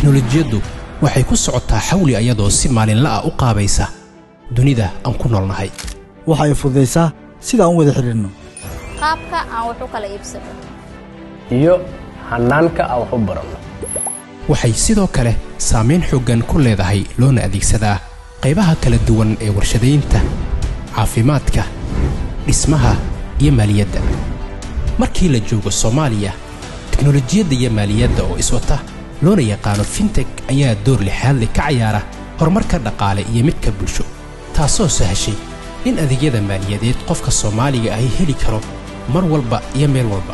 Teknolojiyaddu waxay ku socotaa xawli, ayadoo si maalinla ah u qaabaysa dunida aan ku noolnahay. Waxa ay fududaysaa sida aan u wada xidhiirno, qaabka aan wax u kala iibsano, iyo hannaanka aan wax u baranno. Waxay sidoo kale saamayn xooggan ku leedahay loona adeegsadaa qaybaha kala duwan ee warshadaynta, caafimaadka, dhismaha iyo maaliyadda. Markii la joogo Soomaaliya, teknolojiyadda iyo maaliyadda oo iswata, loona yaqaano fintech, ayaa door lixaadle ka cayaara horumarka dhaqaale iyo midka bulsho, taasoo sahashay in adeegyada maaliyadeed qofka Soomaaliga ahi heli karo mar walba iyo meel walba.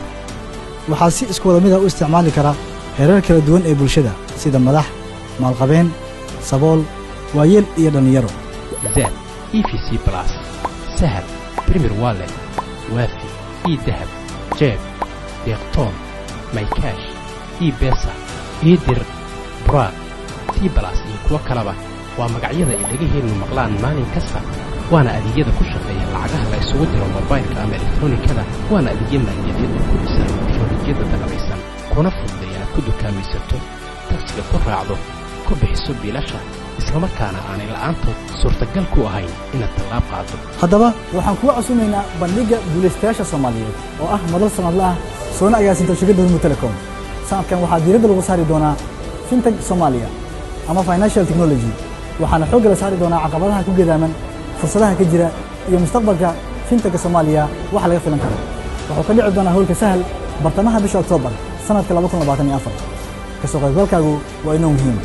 Waxaa si isku wada mid ah u isticmaali kara heerar kala duwan ee bulshada, sida madax, maalqabeen, sabool, waayeel iyo dhallinyaro. Zaad, EVC Plus, Sahal, Premier Wallet, Waafi, eDahab, Jeeb, Deeqtoon, MyCash, E-Pesa, eDir, Buraaq, T Plus iyo kuwo kaleba waa magacyada ay dhegaheennu maqlaan maalin kasta, waana adeegyada ku shaqeeya lacagaha la isugu diro mobaylka ama elektronikada, waana adeegyo maaliyadeed oo ku dhisan tiknolojiyadda danabaysan, kuna fududay inaad ku dukaamaysato, tagsiga ku raacdo, ku bixiso biilasha, islamarkaana aanay la'aantood suurtagal ku ahayn inaad tallaab qaado. Haddaba waxaan kugu casuumaynaa bandhigga guulaystayaasha Soomaaliyeed oo ah madal sanadla ah soona agaasinto shirkadda Hormuud Telecom. Sanadkan waxaa diiradda lagu saari doonaa fintech Soomaaliya ama financial technology, waxaana xoogga la saari doonaa caqabadaha ku gedaaman, fursadaha ka jira iyo mustaqbalka fintechka Soomaaliya waxa laga filan karo. Wuxuu ka dhici doonaa howlka Sahal bartamaha bisha Oktoobar sanadka 2024. Kasoo qaybgalkaagu waa inoo muhiim.